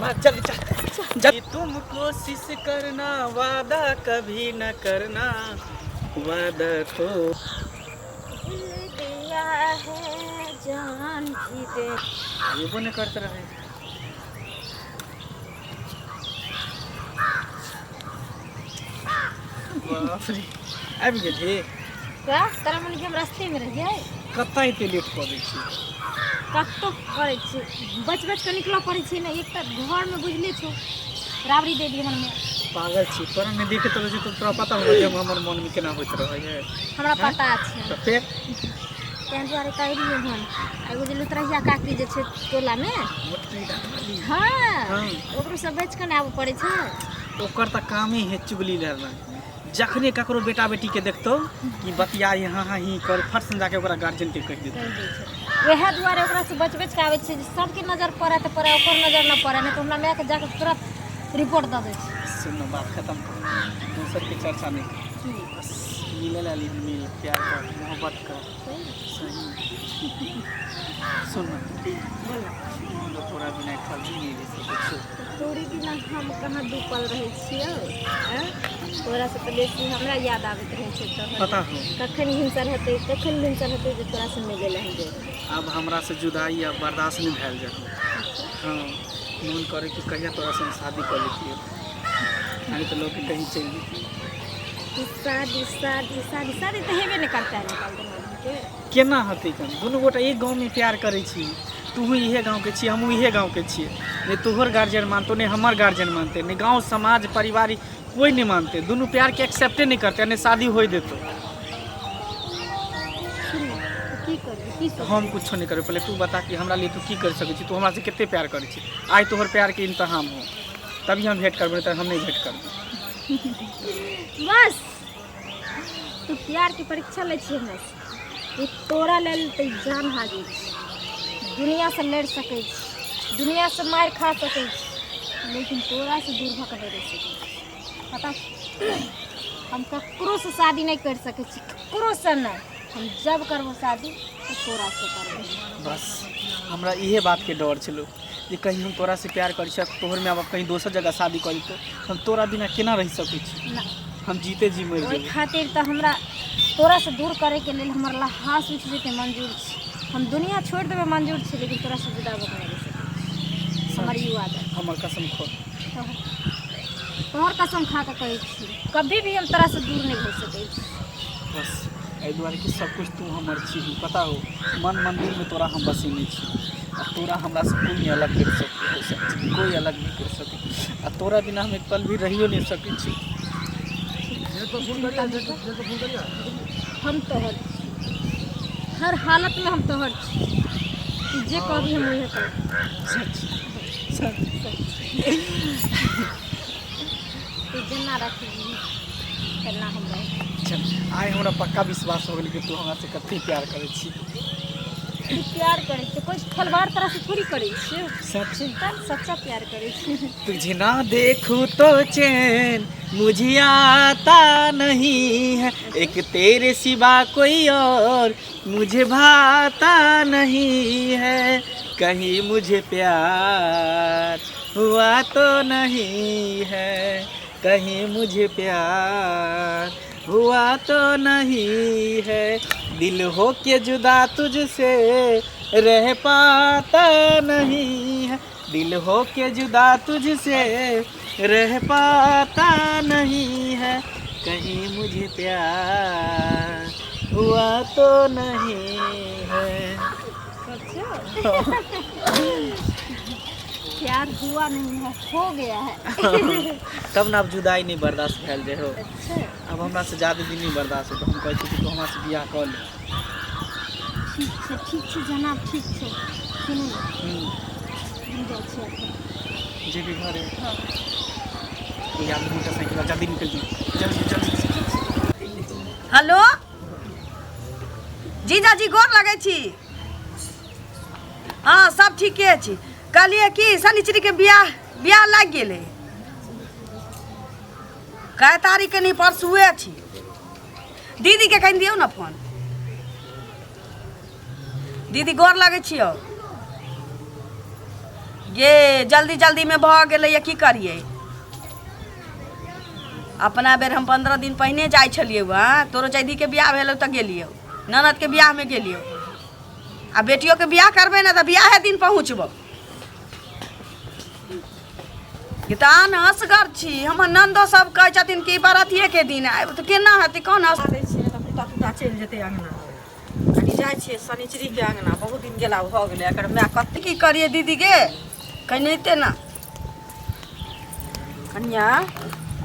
भाग चल चल चल। तुम कोशिश करना वादा कभी न करना वादा तो दिल दिया है जान भी दे एबो नहि करते रहे। बाप रे, आबि गेलही? का तोरा मन के हम रास्ते में रहियै। कतऽ एते लेट कऽ दै छी? कतौ करै छी, बच बच कऽ निकलऽ पड़ै छै ने। एक तऽ घरमे बुझले छौ, राबड़ी दे दियै मनमे। पागल छी, तोरा नहि देखैत रहै छी तऽ तोरा पता होगा जे हमर मनमे केना होइत रहै है। हमरा पता छै। तऽ फेर ताहि दुआरे तऽ एलियै हन। आ एगो जे लुतरहिया काकी जे छै टोलामे, मोटकी दाढ़वाली, हँ, हँ। ओकरो से बचि कऽ ने आबऽ पड़ै छै। ओकर तऽ कामे है चुगली लड़ना। जखने ककरो बेटा बेटी के देखतौ कि बतिया यहाँ हाँ ही कर, फट सन जाके ओकरा गार्जियन के कहि देतौ। कहि दै छै। वएह दुआरे ओकरासँ बचि बचि कऽ आबै छियै जे सबके नजर पड़ै तऽ पड़ै, ओकर नजर नहि पड़ै, नहि तऽ हमरा मायके जाकऽ तुरत रिपोर्ट दऽ दै छै। सुन न, बात खत्म कर, दोसर के चर्चा नहीं कर। की? बस मिले ला ली, मिल, प्यार कर, मोहब्बत कर। सही सुन न। बोल न। हम लोग तोरा बिना एक पल भी नहीं रह सकै छौ। तोरे बिना हम कहाँ दू पल रहै छियौ? आँय, तोरासँ तऽ बेसी हमरा याद आबैत रहै छै तोहर। पता हो। कखन भिनसर हेतै, कखन भिनसर हेतै जे तोरासँ मिलै लए हम जेबै। आब हमरासँ जुदाई आब बर्दाश्त नहि भेल जाय। हँ, मोन करे कि कहिया तोरासँ हम शादी कऽ लेतियै, नहीं तऽ लोग कहीं चलि जैतियै। ई शादी शादी शादी शादी तऽ हेबे नहि करतै निकाल दुनू आदमीके। केना हेतै कन? दुनू गोटा एक गाँवमे प्यार करै छी। तूहू इहे गाँवके छियै, हमहूँ इहे गाँवके छियै। नहि तोहर गार्जियन मानतौ, नहि हमर गार्जियन मानतै, नहि गाँव समाज परिवार, कोइ नहि मानतै। दुनू प्यारके एक्सेप्टे नहि करतै, नहि शादी होइ देतौ। सुन ने, तऽ की करबै, की सोचबै? हम कुछो नहि करबै। पहिले तू बता कि हमरा लिए तू की करि सकै छी। तू हमरासँ कते प्यार करै छी? आइ तोहर प्यारके इम्तहान हो तभी हम भेंट करबै, नहि तऽ हम नहि भेंट करबै। बस तू प्यारके परीक्षा लै छी हमरासँ। ई तोरा लेल तऽ ई जान हाजिर छै। दुनियासँ लड़ि सकै छी, दुनियासँ मारि खा सकै छी, लेकिन तोरासँ दूर भऽ कऽ नहि रहि सकै छी। पता छौ, हम ककरोसँ शादी नहि करि सकै छी, ककरोसँ नहि। हम जब करबो शादी तऽ तोरासँ करबो। बस हमरा इहे बातके डर छलौ जे कहीं हम तोरासँ प्यार करै छी आ तोहर माय बाप कहीं दोसर जगह शादी कऽ देतौ, हम तोरा बिना केना रहि सकै छी? ना। हम जीते जी मरि ओहि जेबै। खातिर तऽ हमरा तोरासँ दूर करैके लेल हमर लहास उठि जेतै मंजूर छै, हम दुनिया छोड़ि देबै मंजूर छै, लेकिन तोरासँ जुदा भऽ कऽ नहि रहि सकै छी। हमर ई वादा। हमर कसम खो। तोहर तोहर कसम खा कऽ कहै छी, कभी भी हम तोरासँ दूर नहि भऽ सकै छी। बस एहि दुआरे कि सब कुछ तू हमर छी। पता हो, मन मंदिरमे तोरा हम बसेने छी आ तोरा हमरासँ कोइ नहि अलग करि सकै हो सकै, कोइ अलग नहि करि सकै। आ तोरा बिना हम एक पल भी रहियो नहि सकै छी। चिंता नहि कर, हम तोहर छी, हर हालतमे हम तोहर छी। तू जे कहबी हम उहे करब। सच सच? तू जेना रखबी तेना हम रहब। चल, आइ हमरा पक्का विश्वास हो गेल कि तू हमरा से कते प्यार करै छी। तू प्यार करै छै, कोइ खिलवाड़ तरह से थोड़ी करै छै। सच? तब सच्चा प्यार करै छै। तुझे ना देखूं तो चैन मुझे आता नहीं है, एक तेरे सिवा कोई और मुझे भाता नहीं है, कहीं मुझे प्यार हुआ तो नहीं है, कहीं मुझे प्यार हुआ तो नहीं है, दिल हो के जुदा तुझसे रह पाता नहीं है, दिल हो के जुदा तुझसे रह पाता नहीं है, कहीं मुझे प्यार हुआ तो नहीं है। सच्चा प्यार हुआ नहीं है, हो गया है। तब ने आब जुदाई नहीं बर्दाश्त भेल जे हो। अच्छा। आब हमरा से ज्यादा दिन नहीं बर्दाश्त हो, हम कहै छी कि तू हमरा से बियाह कऽ ले। ठीक छै, ठीक छै जनाब, ठीक छै। सुनू ने। हम जाइ छी एखन। जेबी घरे? हँ। यार, मोटरसाइकिल, जल्दी निकल जो, जल्दी जल्दी। हेलो जीजाजी, गोर लगै छी। हँ, सब ठीके छी। कहलियै कि शनिचरीके बियाह बियाह लागि गेलै। कै तारीखके? नहि, परसुए छी। दीदीके कनि दियौ ने फोन। दीदी, गोर लगै छियौ। गे जल्दी जल्दीमे भऽ गेलैए की करियै। अपना बेर हम 15 दिन पहिने जाइ छलियै। हँ, तोरो चैधीके बियाह भेलौ तऽ गेलियौ, ननदके बियाहमे गेलियौ। आ बेटियोके बियाह करबै ने तऽ बियाहे दिन पहुँचबौ। तऽ असगर छी, हमर नन्दो सब कहै छथिन कि बरातिएके दिन आयब, तऽ केना हेतै? कोन हँस दै छियै तऽ कुत्ता तुत्ता चलि जेतै अङ्गना। कनि जाइ छियै शनिचरीके अङ्गना, बहुत दिन गेला भऽ गेलै। एकर माय कते की करियै दीदी गे, कहिनाइते ने। कनिया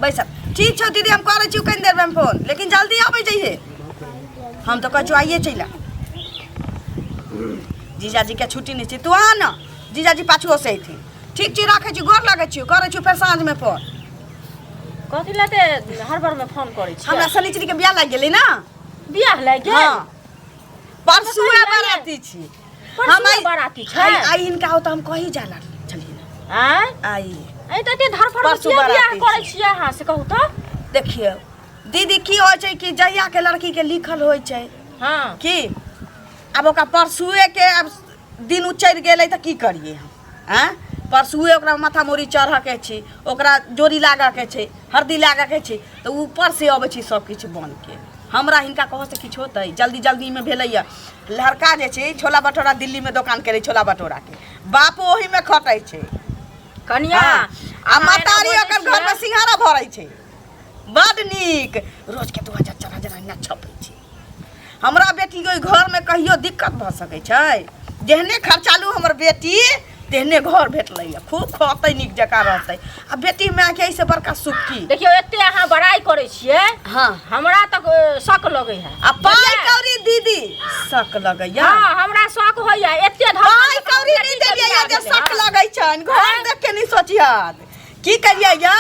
बैसब। ठीक छौ दीदी, हम करै छी कनि देरमे फोन, लेकिन जल्दी अबै जइहे। हम तऽ कहै छियौ आइए चलि आ। जीजाजीके छुट्टी नहि छै, तू आ ने, जीजाजी पाछुओ से अयथिन। ठीक छी, राखै छी, गोर लगै छी, करै छी फेर साँझमे फोन। कथी लए तऽ हड़बड़मे फोन करै छियै? हमरा शनिचरीके बियाह लागि गेलै ने। बियाह लागि गेल? हँ, परसुए बाराती छी। हम आइ बाराती छै। आइ हिनका ओतऽ हम कही जा लागल छलियै। आँय? आइ ऐ तऽ एते धड़फड़ परसू किया बियाह बाराती करै छै। छियै अहाँ, से कहू तऽ? देखियौ दीदी, की होइ छै कि जहियाके लड़कीके लिखल होइ छै की आब ओकरा परसुएके आब दिन उचरि गेलै तऽ की करियै हम? आँय, परसुए ओकरा माथा मूड़ी चढ़ऽके छै, ओकरा जोड़ी लागऽके छै, हरदी लागऽके छै, तऽ ऊपर से अबै छै सब किछु बनके। हमरा हिनका कहऽसँ किछु होतै? जल्दी जल्दीमे भेलैए। लड़का जे छै छोला भटोरा दिल्लीमे दोकान केने, छोला भटोराके बाप ओहीमे खटै छै। कनिया, हँ, आ अहाँ एना महतारी बजै ओकर छियै? घरमे सिंघाड़ा भरै छै। बड नीक, रोजके 2000 4000 अहिना छपै छै। हमरा बेटीके ओहि घरमे कहियो दिक्कत भऽ सकै छै? जेहने खर्चालू हमर बेटी, तेहने घर भेटलैए। खूब खतै, नीक जकाँ रहतै। आ बेटी मायके एहिसँ बड़का सुख की? देखियौ, एते अहाँ बड़ाइ करै छियै, हमरा तऽ शक लगै है। आ पाइ कौड़ी दीदी, शक लगैया? हँ, हमरा शक होइया। एते धन पाइ कौड़ी नहि देलियै जे शक लगै छनि। घर देख के नहि सोचिहत। की करियै या,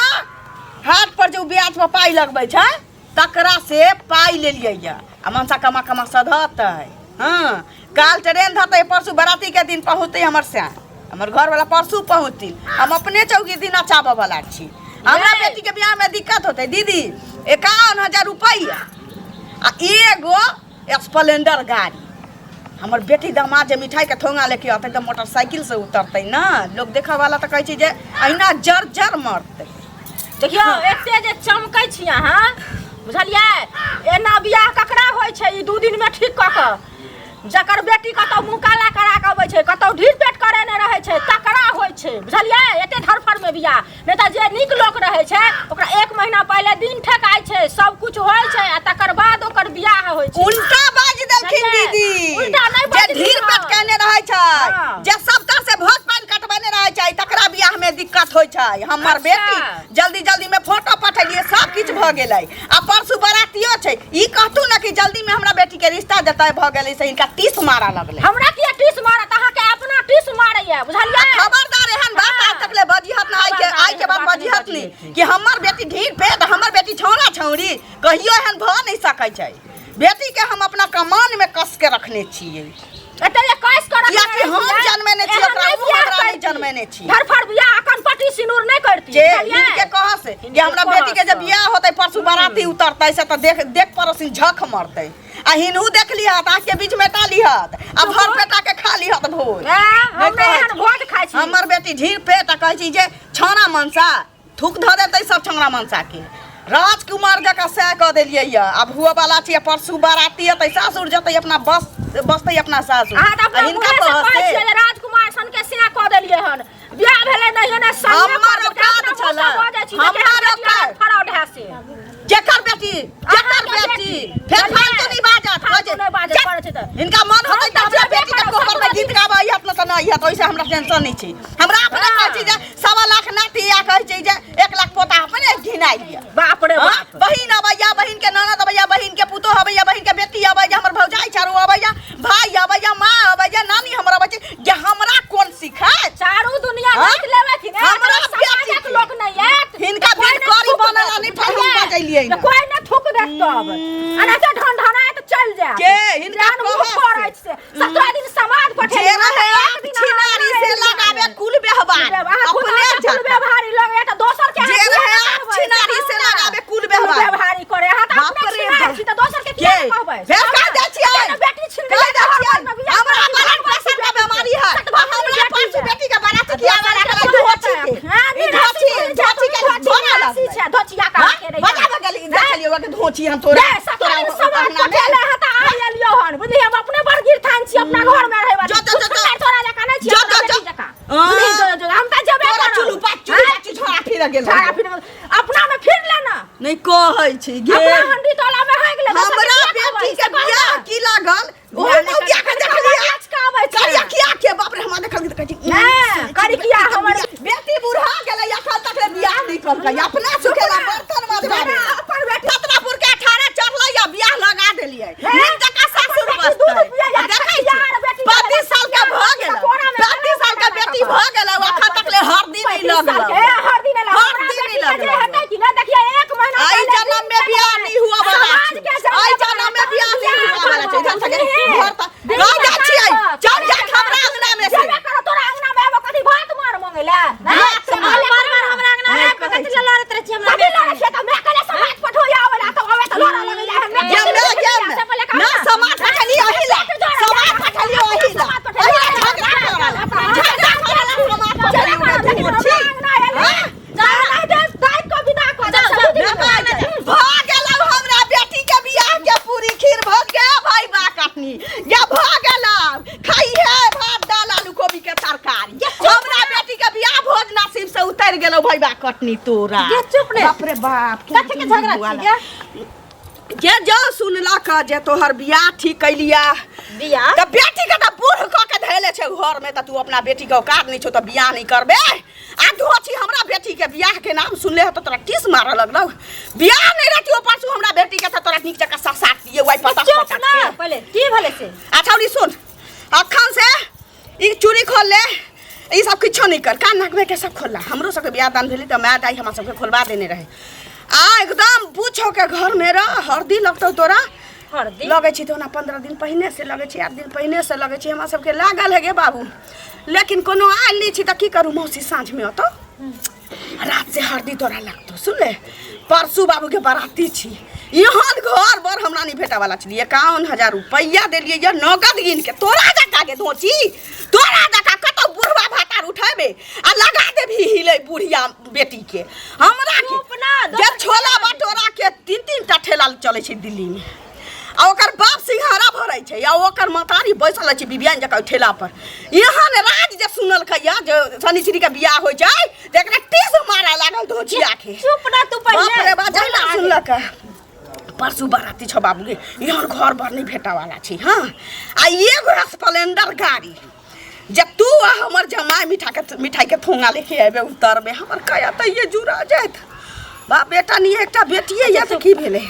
हाट पर जे ओ ब्याज पर पाइ लगबै छै तकरा से पाइ लेलियै या आ मनसा कमा कमा सधतै। हँ, काल ट्रेन धरतै, परसू बराती के दिन पहुँचतै हमर सैं, हमर घरवाला परसू पहुँचथिन। हम अपने चौकी दिन नचाबऽ वाला छी। हमरा यै। बेटी के बियाह में दिक्कत होतै दीदी? 51,000 रुपैआ आ एगो स्प्लेंडर गाड़ी। हमर बेटी दामाद जे मिठाई के थोंगा लेके अतै तऽ मोटरसाइकिल से उतरतै ने। लोग देखऽ वाला तऽ कहै छै जे अहिना जर जर मरतै। देखियौ, एते जे चमकै छी अहाँ, बुझलियै? एना बियाह ककरा होइ छै ई 2 दिनमे ठीक कऽ कऽ? जकर बेटी कतौ मुँह काला करा कऽ अबै छै, कतौ ढीर पेट करेने रहै छै, तकरा होइ छै, बुझलियै? एते धड़फड़मे बियाह। नहि तऽ जे नीक लोक रहै छै ओकरा एक महीना पहिले दिन ठेकाइ छै, सब कुछ होइ छै आ तकर बाद ओकर बियाह होइ छै। उल्टा बाजि देलखिन। बुझलियै? दीदी, उल्टा नहि जे बजली ढीर हँ। पेट केने रहै छै, जे सबटा से भोज पानि कटबेने रहै छै, तकरा बियाह में दिक्कत होइ छै। हमर बेटी जल्दी जल्दी में फोटो पठेलियै, सब किछु भऽ गेलै आ परसू बरातियो छै। ई कहतू ने कि जल्दी में हमरा बेटी के रिश्ता जतय भऽ गेलै से हिनका टीस मारऽ लगलै। हमरा किया टीस मारत? अहाँके अपना टीस मारैया, बुझलियै? खबरदार, एहन बात आज तक ले बजिहत ना। आइ के खबरदार, आइ के बाद एहन बात नहि बजिहत नहीं बजिहेथिन। कि हमर बेटी ढीर पेट, हमर बेटी छौड़ा छौड़ी। कहियो एहन भऽ नहीं सकै छै। बेटी के हम अपना कमान में कस के रखने छियै। एते जे कस के रखने कियाकि हम रहै छियै, जनमेने छियै एहन ओकरा, नहि ओ बियाह हमरा नहि करती। जनमेने छी। धड़फड़ बियाह अकन पटी सिनूर नहि करती, जे बुझलियै? हिनके कह से कि हिनके हमरा बेटी के जे कहऽ से। बियाह होतै, परसू बाराती उतरतै, से तऽ देख देख पड़ोसिन झख मरतै। आ हिनहु देख लिहत, आँख के बीच में टा लिहत आ भर पेटा के खा लिहत भोज। ए, हम नहि नहि कहै एहन छी। भोज खाइ छी। हमर बेटी ढीर पेट आ कहै छी जे छौना मनसा थूक धऽ देतै सब छौना मनसा के। राजकुमार जकाँ सएह कऽ देलियै यऽ। आब हुअ वाला छै, परसू बाराती एतै, सासुर जेतै, अपना बस बसतै अपना सासुर। अहाँ तऽ आ अपना हिनका मुँहे से कहऽ कहै से छियै जे राजकुमार सन के सएह कऽ देलियै हन। बियाह भेलै नहि ने संगे हमर कऽ देलकै। औकात अपना मुँह से छलै। बजै छी जे हमर केहन बेटी औकात। अहाँ फरौड है से। जेकर बेटी, जेकर अहाँके बेटी बेटी। फेर बुझलियै? फालतू नहि बाजत। फालतू नहि बाजत, जे- करै छै तऽ। हिनका मन होतै तऽ हम तऽ हमरा जेबे बेटी के करब, कोहबर में सब गीत गाबै हत न तऽ नहि हत, ओहिसे हमरा टेंशन नहि छै। हमरा अपने कहै छै जे 1.25 लाख नाती आ कहै छै जे 1 लाख पोता, अपने घिनाइ लिअ। बाप रे हाँ? बाप। बहिन अबैया, बहिन के ननद अबैया, बहिन के पुतोह अबैया, बहिन के बेटी अबैया, हमर भौजाई चारू अबैया, भाई अबैया, माँ अबैया, नानी हमर अबै छै, जे हमरा कोन सिखायत? चारू दुनिया हाँ? नाच लेबथिन, ए, हमरा अगर समाजक बेटी के। लोक नहि आयत हिनका तऽ कोइ बिन नहि करी थूक बनल देत, आ नहि फल हम बुझलियै? बजैलियै तऽ ने। कोइ नहि थूक देत तब एना तऽ ढनढनाइत चलि जायत। के हिनका जेहन मुँह कहत फोड़ैत से 17 दिन समाज जे पठेलियै, रहे एक आप दिन अहाँ छिनारी नहि से एलियै। लगाबे कुल व्यवहार अहाँ खुद अपने अहाँ कुल जाता। व्यवहारी लगैया तऽ दोसर के जे अहाँ रहे किया आप कहबै? छिनारी से कहू ने। लगाबे कुल कुल व्यवहार। व्यवहारी करे अहाँ तऽ बाप अपने रे छिनार बाप। छी तऽ दोसर के के किया नहि कहबै? फेर कह दै छियै, एते ने बेटी छीन कह लेलियै दै तऽ छियै घरमे बियाह हमरा करै छी, ब्लड प्रेशर के बीमारी है। सतभा हमरा बेटी परसू है। बेटी के बाराती खियाबै। छी हम तोरा रे, तोरा सकाले समाज अंगना में। पठेले हँ तऽ आइ एलियौ हन बुझलिही हम अपने बड़ गिरथान छी अपना घर में रहै वाली जो, जो, जो, जो। तोरा तोरा जकाँ नहि छी जो, अपना जो, जो। बेटी जकाँ हाँ। बुझलिही, जो, जो, हम तऽ जेबे तोरा करब। चुलू पा चुलू हाँ? पा झोरा फिर गेल झाड़ा फिर अपना में फिर ले ना नहीं कहै छी गे अपना हंडी तोला में है गेलै हमरा बेटी के बियाह की लागल ओ मौगिया के देखलियै करिया किया के बाप रे हमरा देखल तऽ कहै छी नहि, करिकिया हमर- बेटी बूढ़ा गेलै अखन तक ले बियाह नहि करलकै अपना सुखेला बर्तन मजबाबे अपन बेटी रत्नापुर के 18 चढ़लै या बियाह लगा देलियै हे? नीक जकाँ सासुर अपन बेटी दूध बसतै पियै या देखै छी यार बेटी 35 साल के भऽ गेलै कोना में 35 साल के बेटी भऽ गेलै अखन तक ले हरदी नहि लगल हर दिन हरदी नहि लगल हेतै कि नहि देखिए एक महीना एहि पहिले जन्म में बियाह नहि हुआ वाला समाज छै के जन्म एहि जन्म में बियाह नहि हुआ वाला छै इधर से घर तक गाँव जाइ छियै चल जा हमरा अंगना में से जेबे करो तोरा अंगना में आबो कथी भात मार मंगे ला भात मार। मार मार हमरा अंगना में आबि कऽ कथी लए लड़ैत रहै छी हमरा कथी लड़ै छियै तऽ मैं कहले समाज पठो आवे ला तऽ आवे तऽ लड़ऽ लगे जा हमे जे मैं जे मैं ना समाज पठलियै ओहि ला समाज पठलियै ओहि ला ओहि ला झगड़ा करल झगड़ा करल समाज पठलियै छी हाँ? भऽ गेलौ हमरा बेटी के बियाह के पूरी खीर भऽ गया भाई बा कटनी ये भऽ गेलौ खाइहे भात दाल आलू कोबी के तरकारी हमरा बेटी के बियाह भोज नसीब से उतर गेलौ भाई बा कटनी तोरा गे चुप ने। बाप रे बाप कथी के झगड़ा छी गे जे जो सुनलक जे तोहर बियाह ठीक कैलिया बियाह तऽ बेटी के तऽ बूढ़ कऽ के धैले छै घर में तऽ तू अपना बेटी के औकात नहि छौ तऽ बियाह नहि करबे आ धोची हमरा बेटी के बियाह के नाम सुनले ह तऽ तोरा टीस मारऽ लगलौ बियाह नहि रहतियो परसू हमरा बेटी के तऽ तोरा नीक जकाँ ससार दिए वाइ पता चुप ना पहिले की भेलै से अच्छा उनी सुन अखन से ई चूड़ी खोल ले ई सब किछो नहि कर कान नाक में के सब खोल ला हमरो सबके बियाह दान भेलै तऽ माय दाइ हमरा सबके खोलवा देने रहे आ एकदम पूछो के घर में रह हरदी लगतौ तोरा हरदी लगै छै तऽ ओना 15 दिन पहिने से लगै छै 8 दिन पहिने से लगै छै हमरा सबके लागल है गे बाबू लेकिन कोनो आयल नहि छी तऽ की करू मौसी साँझमे अतौ रात से हरदी तोरा लगतौ सुन ले परसू बाबूके बराती छी एहन घर बर हमरा नहि भेटऽ वाला छलियै 51,000 रुपैआ देलियै ये नगद गिन के तोरा जकाँ के धोची तोरा जकाँ कतौ बुढ़वा भातार उठेबे आ लगा देबही हिले बुढ़िया बेटी के हमरा के चुप ना, जे छोला भटोरा के तीन तीन टा ठेला चलै छै दिल्ली में आ ओकर बाप सिंघारा भरै छै आ ओकर महतारी बैसल रहै छै बिबियान जकाँ ओहि ठेला पर एहन राज जे सुनलकै या जे शनिचरी के बियाह होइ छै तऽ एकरा टीस मारऽ लागल धोचिया के चुप ना तू पहिले बाप रे बाप जहिना सुनलक परसू बाराती छौ बाबू गे एहन घर बर नहि भेटऽ वाला छै हँ आ एगो स्प्लेंडर गाड़ी जे तू आ हमर जमाय मिठा के मिठाई के थोंगा लेके अयबे उतरबे हमर काया तऽ ये जुड़ा जायत बाप बेटा नहीं एकटा बेटिए यऽ तऽ की भेलै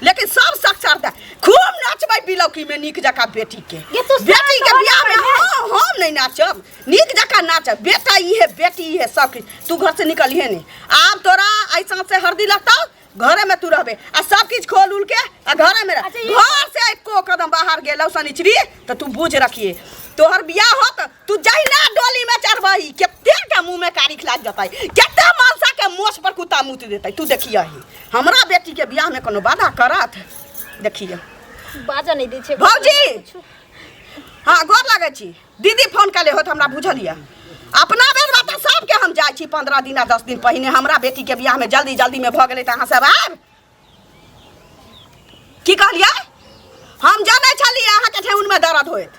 लेकिन सब साक्षरता खूब नाचबै बिलौकी में नीक जकाँ बेटी के ये तू बेटी के शांत हो बियाह में पहिले। हाँ हम नहीं नाचब नीक जकाँ नाचब बेटा इहे बेटी इहे सब किछु तू घर से निकलिहे नहीं आब तोरा ऐसा से हरदी लगतौ घरे में तू रहबे आ सब किछु खोल उल के आ घरे में रह अच्छा, ये- घर से एको कदम बाहर गेलौ शनिचरी तऽ तू बुझ रखिए तोहर बियाह होत तू जहिना डोली में चढ़बही कते के मुंह में कारी लाग जतै कते मनसा के मोछ पर कुत्ता मूत देतै तू देखियही हमरा बेटी के बियाह में कोनो बाधा करत देखिए बाजऽ नहि दै छै भौजी हाँ गोर लगै छी दीदी फोन कले होत हमरा बुझल यऽ अपना बेर बात सबके हम जाइ छी 15 दिन आ 10 दिन पहिने हमरा बेटी के बियाह में जल्दी जल्दी में भऽ गेलै तऽ अहाँ सब आयब की कहलियै हम जानै छलियै अहाँके ठेहुनमे दर्द होइत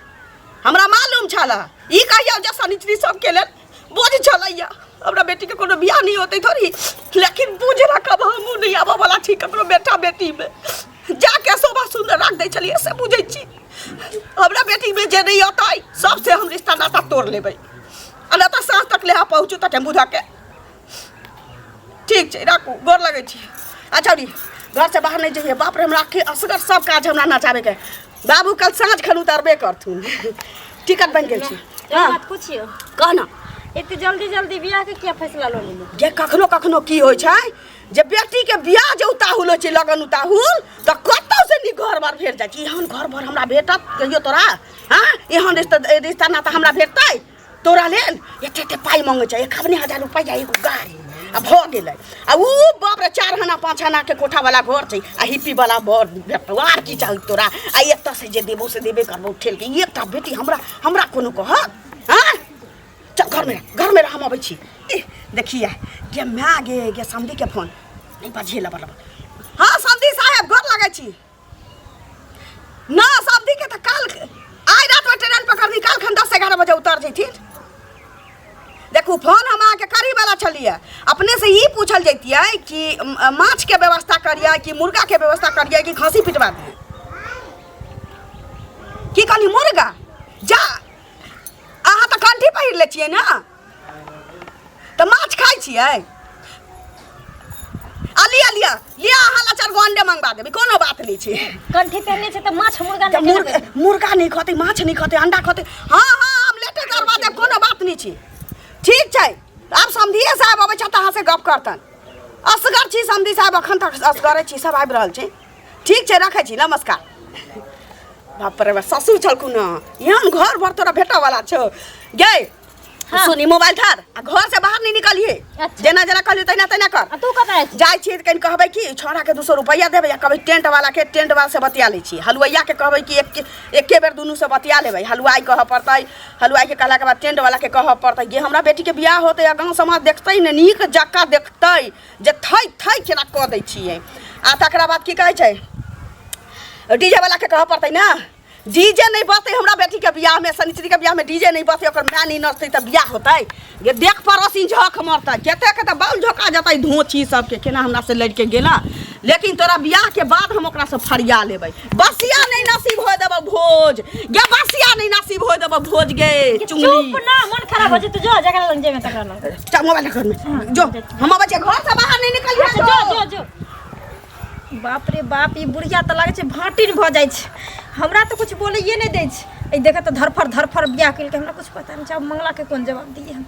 हमरा मालूम छल ई कहियौ जे शनिचरी सबके लेल बोझ छलैया हमरा बेटीके कोनो बियाह नहि होतै थोड़ी लेकिन बुझ रखब हमहूँ नहि आबऽ वाला छी ककरो बेटा बेटीमे जाके शोभा सुन्दर राख दै छलियै से बुझै छी हमरा बेटीमे जे नहि अतै सबसे हम रिश्ता नाता तोड़ लेबै आ नहि तऽ साँझ तक ले पहुँचू तऽ टेम्पू धऽ के ठीक छै राखू गोर लगै छी अच्छा री घरसँ बाहर नहि जइए बाप रे हमरा के असगर सब काज हमरा नचाबैके बाबू कल साँझ खन उतरबे करथुन टिकट बनि गेल छै एक बात पूछियो कह ना एते जल्दी जल्दी बियाह के किया फैसला लऽ लेली जे कखनो कखनो की होइ छै जे बेटीके बियाह जे उताहुल होइ छै लगन उताहुल तऽ कतौ से नीक घर बार भेट जाइ छै एहन घर बार हमरा भेटत कहियो तोरा हँ एहन रिश्ता रिश्ता नाता हमरा भेटतै तोरा लेल एते एते पाइ मांगै छै 51,000 रुपैआ एगो गाड़ी आ भऽ गेलै आ ऊ बाप रे 4 आना 5 आना के कोठा वाला घर छै आ हिप्पी वाला बर भेटतौ आर की चाही तोरा आ एतऽ से जे देबौ से देबे करबौ ठेल के एकटा बेटी हमरा हमरा कोनो कहत हँ चल घर में रह, घर में रह हम अबै छी देखिए गे माय गे गे समधी के फोन नहीं बजे लबर लबर हाँ समधी साहेब गोर लगै लगै छी ना समधी के तऽ काल आइ रातिमे ट्रेन पकड़नी काल खन 10-11 बजे उतर जैथिन। देखू फोन हम अहाँके करही वाला छलियै, अपने से ई पूछल जैतियै कि माछके व्यवस्था करियै कि मुर्गाके व्यवस्था करियै कि खस्सी पिटवा दियै। की कहली मुर्गा? जा अहाँ तऽ कंठी पहिर लै छियै ने, तऽ माछ खाइ छियै? आ लिअ लिअ लिअ, अहाँ ला 4 गो अंडे मंगवा देबै, कोनो बात नहि छै। कंठी पहिरने छै तऽ माछ मुर्गा तऽ नहि मुर्गा नहि खतै, माछ नहि खतै, अंडा खतै। हँ हँ, हम लेटे करवा देब, कोनो बात नहि छै। ठीक छै, आब समधिये साहब अबै छथि तऽ अहाँसँ गप करतन। असगर छी समधि साहब, अखन तक असगरे छी, सब आबि रहल छै। ठीक छै, रखै छी, नमस्कार। बाप रे बाप, ससुर छलखुन हँ, एहन घर भर तोरा भेटऽवला छौ गे। हाँ। सुनी मोबाइल धर आ घर से बाहर नहीं निकलिए। अच्छा। जेना जेना कहलियो तहिना तहिना कर। आ तू कतऽ जाइ छी? जाइ छियै तऽ कनि कहबै कि छौड़ा के 200 रुपैआ देबै, आ कहबै टेंट वाला के टेंट वाला से बतिया लै छी, हलुआइया के कहबै कि एके बेर दुनू से बतिया लेबै। हलुआई कहऽ पड़तै, हलुआई के कहलाके बाद टेंट वाला के कहऽ पड़तै। जे हमरा बेटी के बियाह होतै आ गाँव समाज देखतै ने, नीक जकाँ देखतै जे थै थै केना कऽ दै छियै। आ तकरा बाद की कहै छै, डीजे वाला के कहऽ पड़तै ने, डीजे नहीं बजतै हमरा बेटी के बियाह में, शनिचरी के बियाह में डीजे नहीं बजतै, ओकर माय नहीं नचतै तऽ बियाह होतै? गे देख पड़ोसी झक मरतै, कते के तऽ बाउल झोका जेतै धोची सबके, केना हमरा से लड़ि के गेला। लेकिन तोरा बियाह के बाद हम ओकरा से फरिया लेबै। बसिया नहीं नसीब होय देबौ भोज गे, बसिया नहीं नसीब होय देबौ भोज गे। चुंगली चुप ना, मन खराब हो जेतौ, जो जकरा लग जेबे तकरा लग। चल मोबाइल घर में जो, हम अबै छियै, घर से बाहर नहीं निकलियै। अच्छा, जो जो जो। बाप रे बाप, ई बुढ़िया तऽ लागै छै भाटिन भऽ जाइ छै, हमरा तऽ किछु बोलैए नहि दै छै। एहि देखऽ तऽ धरफड़ धरफड़ बियाह केलकै, हमरा किछु पता नहि छै। आब मंगलाके कोन जवाब दियै हम?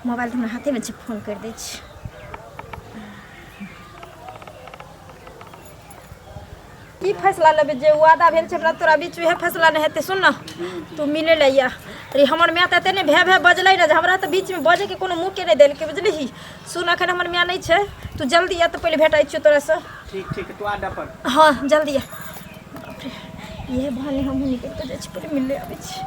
मोबाइल तऽ हमरा हाथेमे छै, फोन करि दै छी। की फैसला लेबै? जे वादा भेल छै हमरा तोरा बीच, उएह फैसला नहि हेतै। सुन ने, तू मिलै लए आ। अरे हमर माय तऽ एते ने भए भए बजलै ने जे हमरा तऽ बीचमे बजैके कोनो मुँहके नहि देलकै, बुझलिही? सुन, अखन हमर माय नहि छै, तू जल्दी आ तऽ पहिले भेटै छियौ तोरासँ। ठीक ठीक, तू अड्डा पर। हँ जल्दी आ। बाप रे, इहे बहाने हमहूँ निकलि कऽ जाइ छी, पहिले मिलले आबै छी।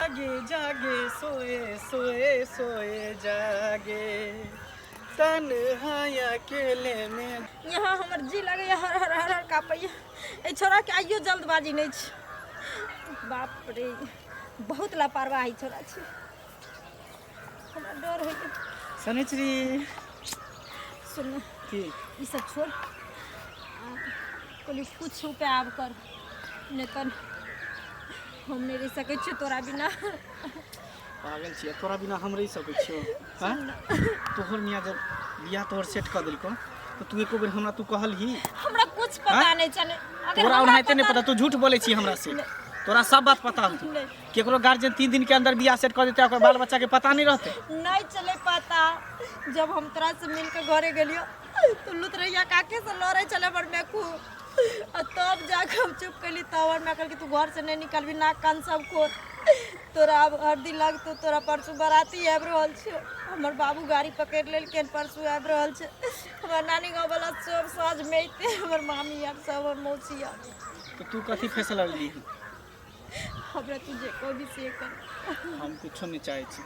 जागे जागे सोए सोए सोए जागे तन्हा अकेले में। यहाँ हमर जी लगैया हर हर हर हर काँपैया। एहि छोड़ाके आइयो जल्दबाजी नहि छै। बाप रे, बहुत लापरवाही छोड़ा छै, हमरा डर होइया। शनिचरी। सुन। की? ई सब छोड़, कहली कुछ उपाय आब कर, नहि तऽ हम नहि रहि सकै छियौ तोरा बिना। पागल छियै, तोरा बिना हम रहि सकै छियौ? आँय, तोहर मियाँ जब बियाह तोहर सेट कऽ देलकौ तऽ तू एको बेर हमरा तू कहलही? हमरा कुछ पता आँय? नहीं चले। अगर तोरा हमरा ओनाहिते नहि पता, तू झूठ बोलै छी हमरा से। तोरा सब बात पता होतौ। नहि। केकरो गार्जियन 3 दिन के अंदर बियाह सेट कऽ देतै, ओकर बाल बच्चा के पता नहीं रहतै? नहीं चले पता। जब हम तोरा से मिल के घरे गेलियो तो लुतरैया काके से लड़े चले हमर मैं खूब, आ तब जाके हम चुप कैली। तब हमर माय कहलकै तू घर से नहीं निकलबी, नाक कान सब खोल, तोरा आब हरदी लगतौ, तोरा परसू बराती आबि रहल छै। हमर बाबू गाड़ी पकड़ि लेलकै, परसू आबि रहल छै। हमर नानी गाँव वाला सब साँझ में अयतै, हमर मामी आर सब, हमर मौसी आर। तऽ तू कथी फैसला लेली? हमरा तू जे कहबी से कर। हम कुछो नहीं चाहै छी,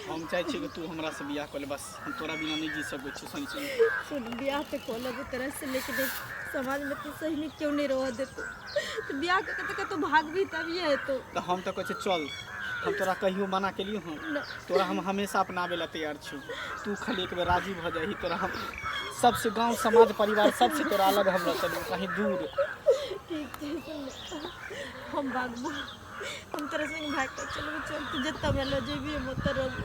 हम चाहै छी कि तू हमरा से बियाह कऽ ले, बस। हम तोरा बिना नहीं जी सकै छी शनिचरी। सुन, बियाह तऽ कऽ लेबो तोरा से, लेकिन एक समाजमे तू सही में क्यों नहीं रह देतो तऽ बियाह कऽ के तऽ कतहु भागबी तभिए हेतौ। तऽ हम तऽ कहै छी चल, हम तोरा कहियो मना केलियो हँ? तोरा हम हमेशा अपनाबै ला तैयार छी। तू खाली एक बेर राजी भऽ जाही, तोरा हम सबसे गाँव समाज परिवार सबसे तोरा अलग हम लऽ चलू कहीं दूर। ठीक छै, सुन ने, हम भागबो, हम तोरा संग भागि कऽ चलबो। चल, तू जतऽ हमरा लऽ जेबही हम ओतऽ रहबो,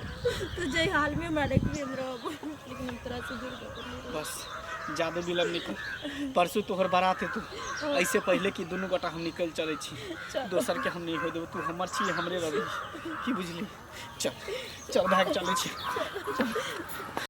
तू जाहि हालमे हमरा रखबी हम रहबो, लेकिन हम तोरा से दूर कतौ नहि रहबो। बस ज्यादा विलम्ब नहीं कर, परसों तोहर बारात हेतौ, ऐसे पहले कि दुनू गोटा हम निकल चलै छी। चल। दोसर के हम नहीं हो देबो, तू हमर छी, हमरे रहबी, की बुझली? चल चल, भाग चलै छी।